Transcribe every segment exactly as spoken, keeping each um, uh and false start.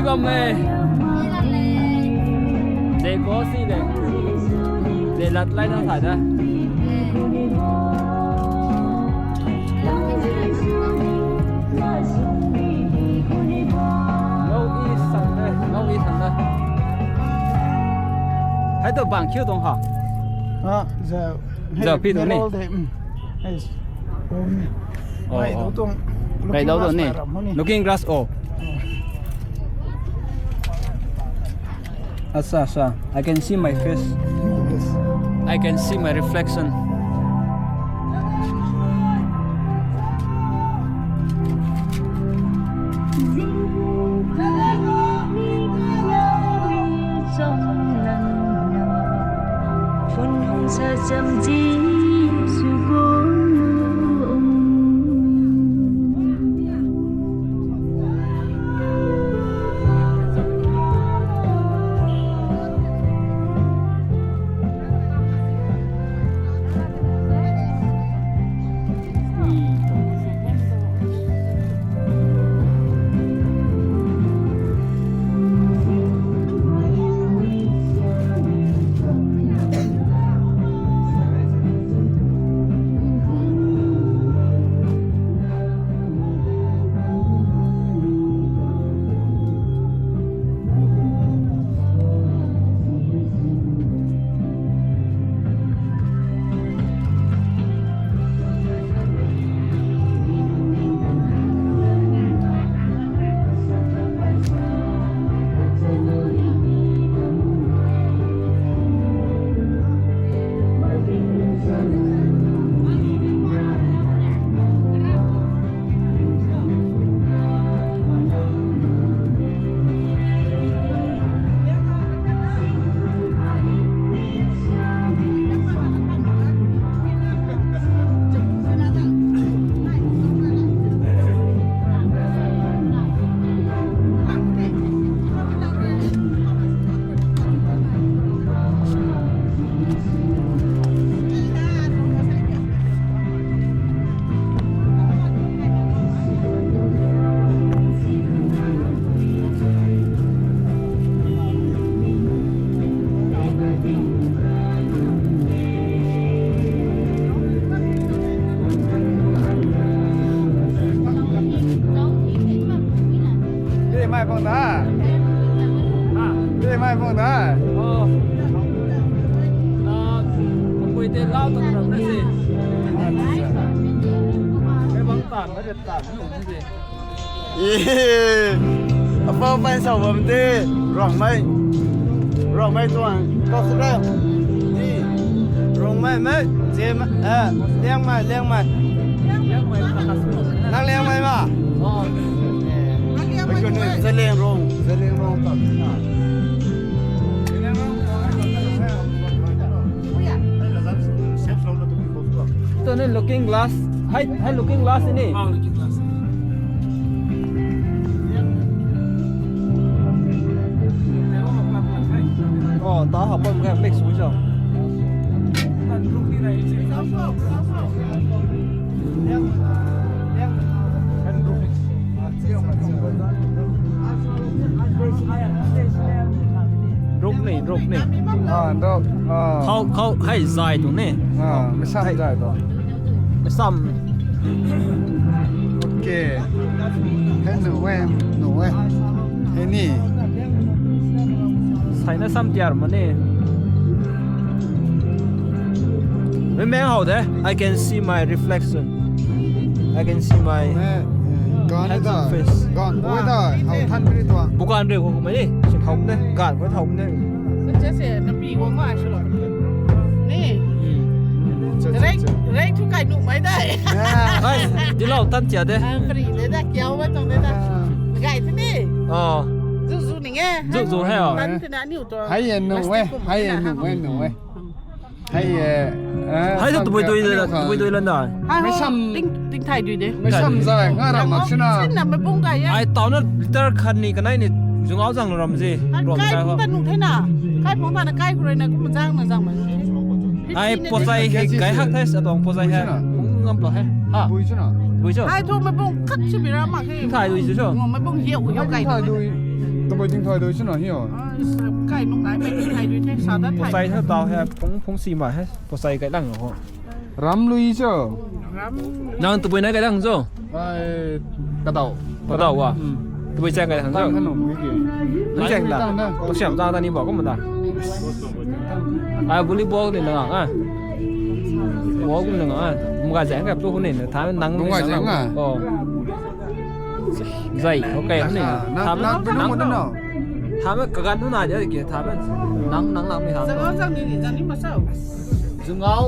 Bam e. Dei ko si le. Dei lat lai na sa da. Ngau i sang de, ngau i sang de. Hai tu bang kiu tuang ha. Ah, zau. Zau pi tuang ni. Middle de, mm. Yes. Um, oh, right, oh. Tuang, right, looking glass, right, tuang ni. Looking glass, oh. Asa, asa. I can see my face. Yes. I can see my reflection. Tei mai pang da. Ha? Tei mai pang da. Oh. Ah, kapui tei lau tuang ram na si. Acha. Kei bang tan, na ret tan, na si. Ee, apou pai sa bam de, Rongmei. Rongmei tuang, kau sw rau. Ni, Rongmei mei, Zeme, eh, Liangmei, Liangmei. Nang Liangmei ma? Oh. Eh, Zeliangrong, Zeliangrong ta na. Tuang ni looking glass. Hai, hai looking glass ni. Ah, looking glass. Oh, ta ha pam kha mix sw cho. Druk ni, druk ni. Ah, druk. Ah. Khou, khou, hei zay tuang ni. Ah, masam zay tuang. Masam. Okay. Hei nu e, nu e. Hei ni. Sai na sam tiar ma ni. Mei meng how de. I can see my reflection. I can see my handsome face. Gan, eh, gan, boi da, how than bri tuang. Bukan re ko mei ni. Sin how ne. Gan ko how ne. Just say, na pi ko ma shu lo. Ni. Hmm. Rei, rei thu kai nu mai dai. Ai, di lau tan tia de. Ah, free de da, kiau ba tong de da. Ah. Gai thu ni. Ah. Zu zu ning e. Zu zu hai o. Tan thu na niu to. Hai e nu e, plastic kum hai e na nu ha. E, nu e. Hai e. Hai tu tubui tui la, tubui tui la na. Hai ho, ting, ting thai dui de. Mei sam zay, nga ram mak sina. Sin na mei bung kai e. Ai tau na liter khat ni kanei ni zung au zang ram zi. Ram kai kai ho. Phung ta nung the na. Kai phung ta na kai khurei na kum zang na zang ma. Ai pozai he kai hak thai sa tuang pozai he. Ngam lo he. Ha. Bui chu na. Bui chu. Ai thu mei bung khat si bi ra mak he. Thai dui chu chu. Mei bung hiau hiau kai. Thai dui. Tabui ting thai dui chuna hi o. Kai nung nai mei ting thai dui the, sa da thai. Posai tha tau he, phung phung si ma he, posai kai lang ho. Ram lui cho. Ram. Nang tabui nai kai lang cho. Ai, kadau. Kadau wa. Hmm. Tabui chang kai lang cho. Tang hanu mui ki. Nang chang da. Tang da. To siam chang da ni bo ko ma da. Ai, volleyball ni na nga. Ball ni na nga. Mga chang kai plu ni na tha nang. Mga chang nga. Oh. Zai, okay, huni. Tham, tham, tham, kagan tu na dia ki tham. Nang, nang, nang mi tham. Zangau zang ni ni zang ni masau. Zungau,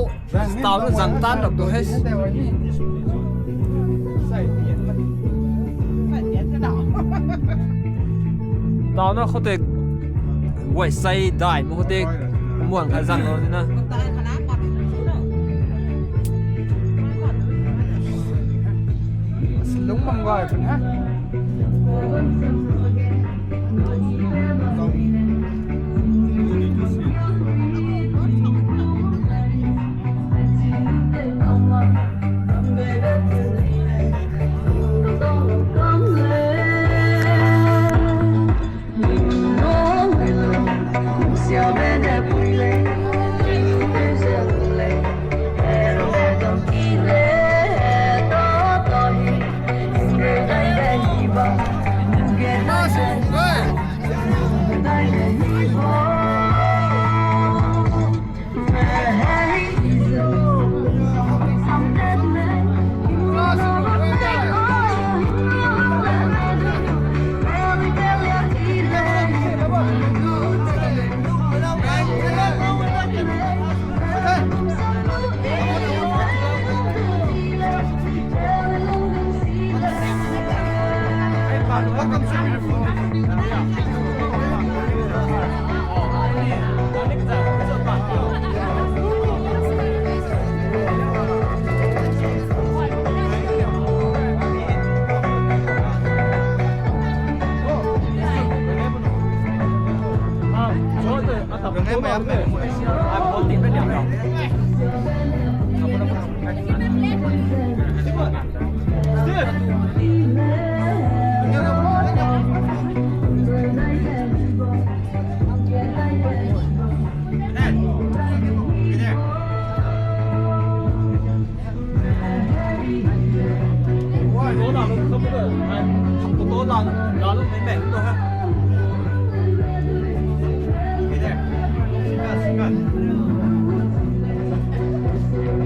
tau na zang tan rap tu he. Tau na khote, guay sai dai mo khote, muang kha zang lo ni na. Lungc bam gay pun he.